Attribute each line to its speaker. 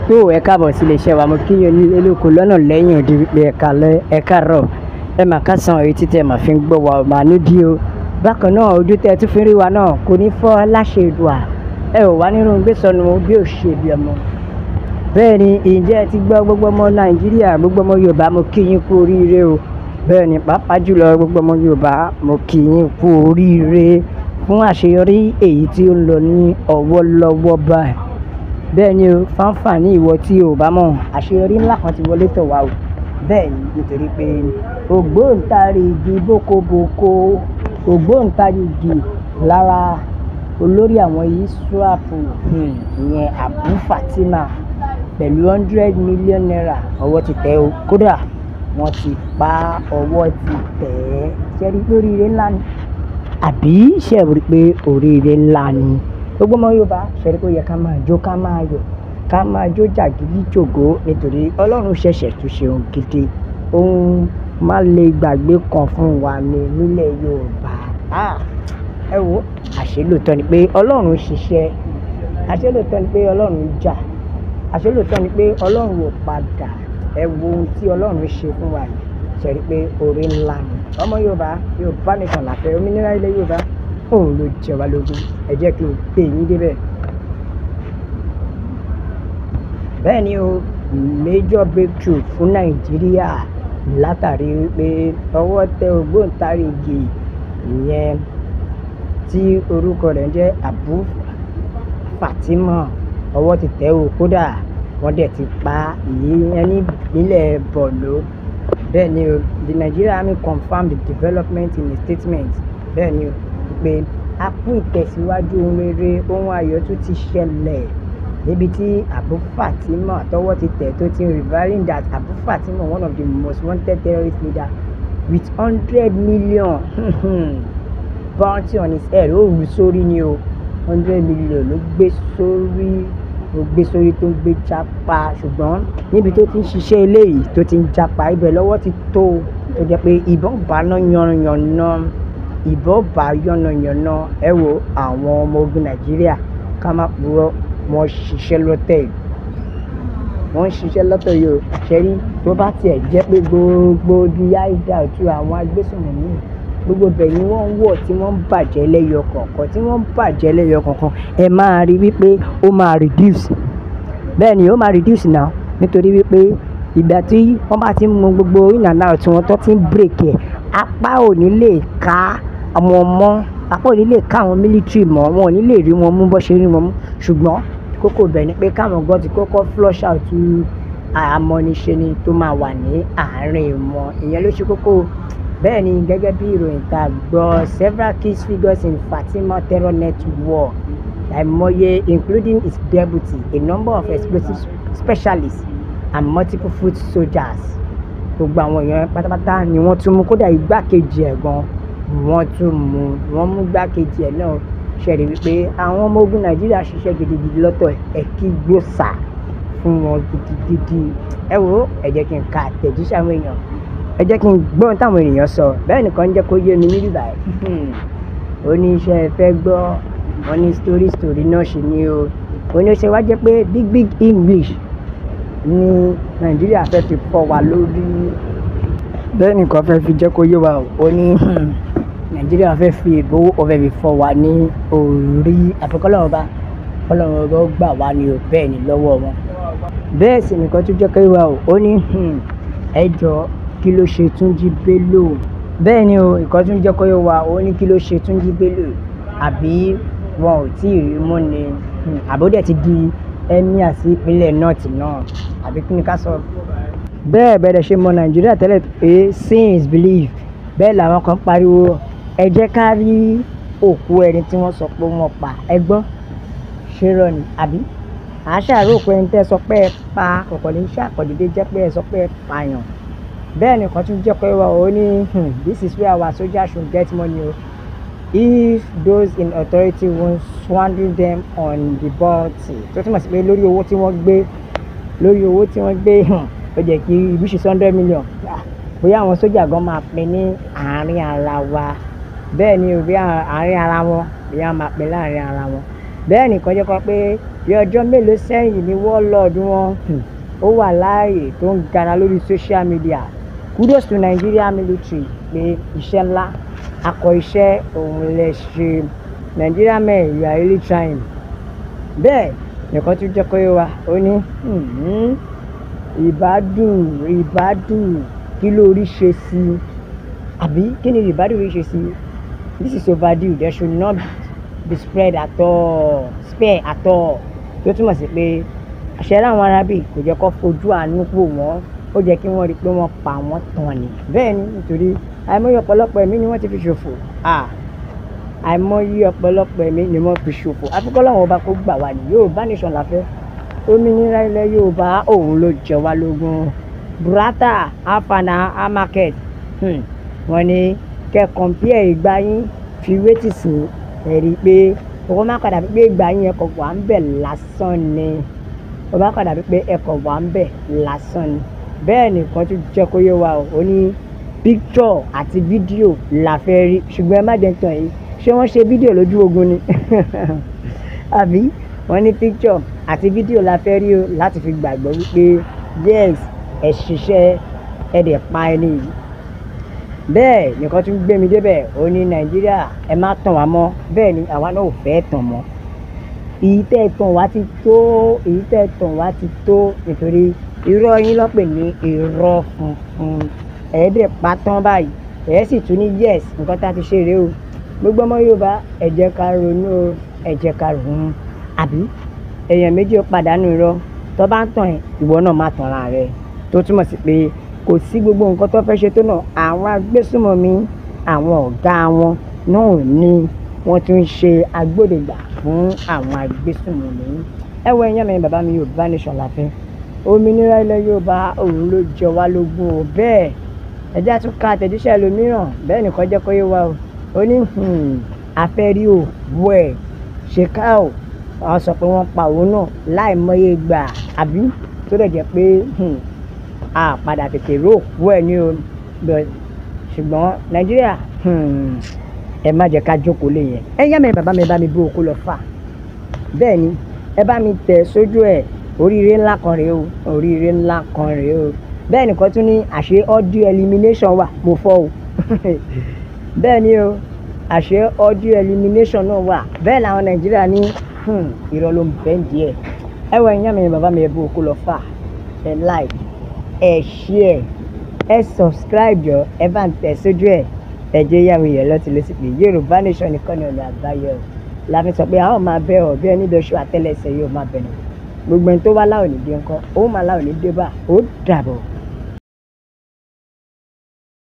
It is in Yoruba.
Speaker 1: Tó ẹ káàbọ̀ sí iléeṣẹ́ wa, mo kí yín onílé lóko lọ́nà lẹ́yìn odi wípé ẹ káalẹ́, ẹ káàárọ̀, ẹ mà káàsán etí tẹ mà fi ń gbọ́ wa mà níbí o. Bákan náà, ojú tẹ tún fi ń rí wa náà kò ní fọ́ láṣẹ Èdùà. Ẹ ò wá nínú gbèsònù bí ò ṣe bí ọmọ. Bẹ́ẹ̀ ni, ǹjẹ́ ẹ ti gbọ́? Gbogbo ọmọ Nàìjíríà, gbogbo ọmọ Yorùbá, mo kí yín kú oríire o. Bẹ́ẹ̀ ni, pàápàá jùlọ gbogbo ọmọ Yorùbá, mo kí yín kú oríire fún àṣeyọrí èyí tí ó ń lọ ní ọwọ́ lọ́wọ́ báyìí. Bẹ́ẹ̀ ni o, fáǹfààní ìwọ tí o bá mọ̀, àṣeyọrí ńlá kan ti wọlé tọ̀ wá o. Bẹ́ẹ̀ ni, nítorí pé ògbóǹtarìgì bókobòko, ògbóǹtarìgì lára olórí àwọn ISWAP, ìyẹn Abu Fatima, pẹ̀lú ₦100 million, ọwọ́ ti tẹ̀ o. Kódà wọ́n ti pa, ọwọ́ ti tẹ̀ ẹ́. Ṣé ẹ rí pé oríire ńlá ni? Àbí ṣé ẹ rí pé oríire ńlá ni? Gbogbo ọmọ Yorùbá, ṣé ẹ rí pé ó yẹ ká máa jó, ká máa yọ̀, ká máa jó jàgídíjògó, nítorí Ọlọ́run ṣẹ̀ṣẹ̀ tún ṣe ohun gidi, ohun má lè gbàgbé kan fún wa ní nílẹ̀ Yorùbá. Ah! Ẹ wo, àṣé lóòótọ́ ni pé Ọlọ́run ṣiṣẹ́, àṣé lóòótọ́ ni pé Ọlọ́run jà, àṣé lóòótọ́ ni pé Ọlọ́run ò padà. Ẹ wo ohun tí Ọlọ́run ṣe fún wa yìí. Ṣé ẹ rí pé oore ńlá ni? Ọmọ Yorùbá, Yorùbá nation la fẹ́, òmìnira ilẹ̀ Yorùbá, òun ló jẹ wá lógún. Ẹ jẹ́ kí n gbé yín débẹ̀. Bẹ́ẹ̀ ni o, major breakthrough fún Nàìjíríà látàrí wípé ọwọ́ tẹ ògbóǹtarìgì ìyẹn tí orúkọ rẹ̀ ń jẹ́ Abu Fatima. Ọwọ́ ti tẹ̀ o, kódà wọ́n dẹ̀ ti pa ìyẹn ní ìpínlẹ̀ Borno. Bẹ́ẹ̀ ni o, the Nigerian Army confirmed the development in a statement. Bẹ́ẹ̀ ni o, pé a kú ìtẹ̀síwájú, ohun rere, ohun ayọ̀ tún ti ṣẹlẹ̀ níbi tí Abu Fatima tọwọ́ ti tẹ̀ tó ti revealing that Abu Fatima, one of the most wanted terrorist leader with 100 million bounty on his head. Ó rù sórí ni o, 100 million ló gbé sórí, ó gbé sórí tó ń gbé jápa. Ṣùgbọ́n níbi tó ti ń ṣiṣẹ́ eléyìí tó ti ń jápa, ibẹ̀ lọ́wọ́ ti tó, tó jẹ́ pé ìbọn bá ná yànnàyànnà, ìbọn bá yànnàyànnà. Ẹ wo àwọn ọmọ ogun Nàìjíríà, ká má purọ́, wọ́n ṣiṣẹ́ lọ́tẹ̀ yìí, wọ́n ń ṣiṣẹ́ lọ́tẹ̀ yìí o. Ṣé rí, tó bá tiẹ̀ jẹ́ pé gbogbo bí hideout àwọn agbésùnmọ̀mí, gbogbo ibẹ̀ ni wọ́n ń wọ̀ tí wọ́n ń bàjẹ́ lẹ́yọ kọ̀ọ̀kan, tí wọ́n ń bàjẹ́ lẹ́yọ kọ̀ọ̀kan, ẹ máa rí wípé ó máa reduce. Bẹ́ẹ̀ ni, ó máa reduce now, nítorí wípé ìgbà tí wọ́n bá ti ń mú gbogbo in and out wọn tó ti ń break ẹ̀, apá ò ní lè ká àwọn mọ́, apá ò ní lè ká àwọn military mọ́, wọn ò ní lè rí wọn mú bó ṣe rí wọn mú. Ṣùgbọ́n kókó ibẹ̀ ni pé káwọn gan ti kọ́kọ́ flush out amọ́niṣeni tó máa wà ní àárín wọn. Ìyẹn ló ṣe kókó. Bẹ́ẹ̀ ni, gẹ́gẹ́ bí ìròyìn tá a gbọ́, several key figures in Fatima terror network, àìmọye, including his deputy, a number of explosive specialists and multiple foot soldiers. Gbogbo àwọn èèyàn pátápátá ni wọ́n tún mú. Kódà igbákejì ẹ̀ gan wọ́n tún mú, wọ́n mú igbákejì ẹ̀ náà. Ṣé rí wípé àwọn ọmọ ogun Nàìjíríà ṣiṣẹ́ gidigidi lọ́tọ̀, ẹ kí gbòòsà fún wọn gidigidi. Ẹ wo, ẹ jẹ́ kí n ka àtẹ̀jíṣẹ́ àwọn èèyàn, ẹ jẹ́ kí n gbọ́ ohun táwọn ènìyàn sọ. Bẹ́ẹ̀ nìkan ń jẹ́ kó yé mi níbí báyìí. Ó ní iṣẹ́ ẹ fẹ́ gbọ́, wọ́n ní story story náà ṣì ni o. Ó ní ó ṣe wá jẹ́ pé big big English ní Nàìjíríà fẹ́ fi fọ́ wa lórí. Bẹ́ẹ̀ nìkan fẹ́ fi jẹ́ kó yé wa o. Ó ní Nàìjíríà fẹ́ fi èbó, ó fẹ́ fi fọ́ wa ní orí. Àfi kọ́lọ́run ọba, kọ́lọ́run ọba ó gbà wá ní o, bẹ́ẹ̀ ni, lọ́wọ́ wọn. Bẹ́ẹ̀ sì nìkan tún jẹ́ kó yé wa o. Ó ní ẹ jọ, kí ló ṣe Túnjí Bello? Bẹ́ẹ̀ ni o, ìkan tún jẹ́ kó yé wa. Ó ní kí ló ṣe Túnjí Bello? Àbí wọn ò tí ì rí mú ni? Àbó dẹ̀ ti di emir sí ìpínlẹ̀ North náà? Àbí kí ni ká sọ? Bẹ́ẹ̀ bẹ́ẹ̀ dẹ̀ ṣe mọ Nàìjíríà tẹ́lẹ̀ pé seeing is belief. Bẹ́ẹ̀ làwọn kan pariwo, ẹ jẹ́ ká rí òkú ẹni tí wọ́n sọ pé wọ́n pa. Ẹ gbọ́, ṣé irọ́ ni? Àbí? Àṣà rí òkú ẹni tí ẹ sọ pé ẹ pa, kọ̀kọ̀ ní ṣàkọ̀dédé jẹ́ pé ẹ sọ pé ẹ pààyàn. Bẹ́ẹ̀ nìkan tún jẹ́ pé wá, ó ní this is where our soldiers should get money o, if those in authority won't swindle them on the bounty. Tó túmọ̀ sí pé lórí owó tí wọ́n gbé, lórí owó tí wọ́n gbé, ó jẹ́ kí which is 100 million. Bóyá àwọn sójà gan máa pín ní àárín ara wa. Bẹ́ẹ̀ ni o, bí àárín ara wọn, bóyá máa pín láàárín ara wọn. Bẹ́ẹ̀ nìkan jẹ́ kọ́ pé bí ọjọ́ mélòó sẹ́yìn ni warlord wọn ó wà láàyè tó ń gara lórí social media. Kudos to Nigeria military pé iṣẹ́ ńlá akọ iṣẹ́ òun lè ṣe. Nigeria men, you are really trying. Bẹ́ẹ̀ nìkan tún jẹ́ kó yé wa, ó ní Ribadu kí ló rí ṣe sí i? Àbí kí ni Ribadu rí ṣe sí i? This is overdue, there should not be spread at all, spare at all. Tó túmọ̀ sí pé àṣẹ láwọn arábì kò jẹ́ kó fojú àánú pò wọ́n, ó jẹ́ kí wọ́n rí i pé wọ́n pa wọ́n tán ni. Bẹ́ẹ̀ ni, nítorí àìmọye ọ̀pọ̀lọpọ̀ ẹ̀mí ni wọ́n ti fi ṣòfò. Àìmọye ọ̀pọ̀lọpọ̀ ẹ̀mí ni wọ́n fi ṣòfò. Àfi k'Ọlọ́run ọba kó gbà wá ní. Yorùbá nation la fẹ́. Òmìnira ilẹ̀ Yorùbá òun ló jẹ wá lógún. Burata Afana Market. Wọ́n ní kẹ́ compare ìgbà yín fi wé tìsín, ẹ rí i pé owó má padà bí pé ìgbà yín ẹ̀kọ́ wà ń bẹ̀ lásán ni. Ó má padà bí pé ẹ̀kọ́ wà ń bẹ̀ lásán ni. Bẹ́ẹ̀ nìkan tún jẹ́ kó yé wa o, ó ní picture àti fídíò la fẹ́ rí, ṣùgbọ́n ẹ má jẹ́ tàn yín. Ṣé wọ́n ṣe fídíò lójú ogun ni? Àbí wọ́n ní picture àti fídíò la fẹ́ rí o láti fi gbàgbọ́ wípé yes, ẹ ṣiṣẹ́, ẹ dẹ̀ pa ẹni yìí. Bẹ́ẹ̀ nìkan tún gbé mi débẹ̀, ó ní Nàìjíríà ẹ má tàn wá mọ́. Bẹ́ẹ̀ ni àwa náà ò fẹ́ tàn mọ́. Èyí tẹ́ ẹ tàn wá ti tó, èyí tẹ́ ẹ tàn wá ti tó, nítorí irọ́ yín ló pè ní irọ́ funfun. Ẹ dẹ̀ pa tán báyìí, ẹ sì tún ní yes, nǹkan tí a ti ṣe rèé o. Gbogbo ọmọ Yorùbá, ẹ jẹ́ ká ronú o, ẹ jẹ́ ká ronú. Àbí èèyàn méjì ó pàdánù irọ́, tó bá ń tàn ẹ́, ìwọ náà má tàn ara rẹ. Tó túmọ̀ sí pé kò sí gbogbo nǹkan tó fẹ́ ṣe tó náà, àwọn agbésùnmọ̀mí, àwọn ọ̀gá wọn náà ni wọ́n tún ń ṣe agbódegbà fún àwọn agbésùnmọ̀mí. Ẹ wo ẹ̀yin mi, bàbá mi, Yorùbá nation la fẹ́. Òmìnira ilẹ̀ Yorùbá òun ló jẹ wá lógún o. Bẹ́ẹ̀ ẹ jẹ́ á tún ka àtẹ̀jíṣẹ́ ẹlòmíràn. Bẹ́ẹ̀ nìkan jẹ́ kó yé wa o. Ó ní a fẹ́ rí òkú ẹ̀ ṣe ká o. Wọ́n sọ pé wọ́n pa òun náà láìmọye ìgbà, àbí tó dẹ̀ jẹ́ pé a padà tètè rí òkú ẹ̀ ní o. Ṣùgbọ́n Nàìjíríà, ẹ má jẹ́ ká jókòó lé yẹn. Ẹ yá mi, bàbá mi, bá mi bú òkú lọ fà. Bẹ́ẹ̀ ni, ẹ bá mi tẹ̀ sójú ẹ̀. Oríire ńlá kan rèé o, oríire ńlá kan rèé o. Bẹ́ẹ̀ nìkan tún ní àṣé audio elimination wà, mo fọ́ o. Bẹ́ẹ̀ ni o, àṣé audio elimination náà wà. Bẹ́ẹ̀ làwọn Nàìjíríà ní irọ́ ló ń bẹ́ ń díẹ̀. Ẹ wo ẹ̀yin mi, bàbá mi, ẹ bú òkú lọ fà. Ẹ like, ẹ share, ẹ subscribe jọ, ẹ bá ń tẹ̀ sójú ẹ̀. Ẹ jẹ́ yàwó yẹn lọ́tí lọ́sí pé Yorùbá nation nìkan ni ọ̀nà àbáyọ. La fi sọ pé a ó máa bẹ́ ọ bí ẹni dọ̀ṣù àtẹ́lẹsẹ̀ yóò máa bẹ̀rẹ̀. Gbogbo ẹni tó wá láò ní dé ńkọ́, ó máa láò ní dé bá, ó dàbọ̀.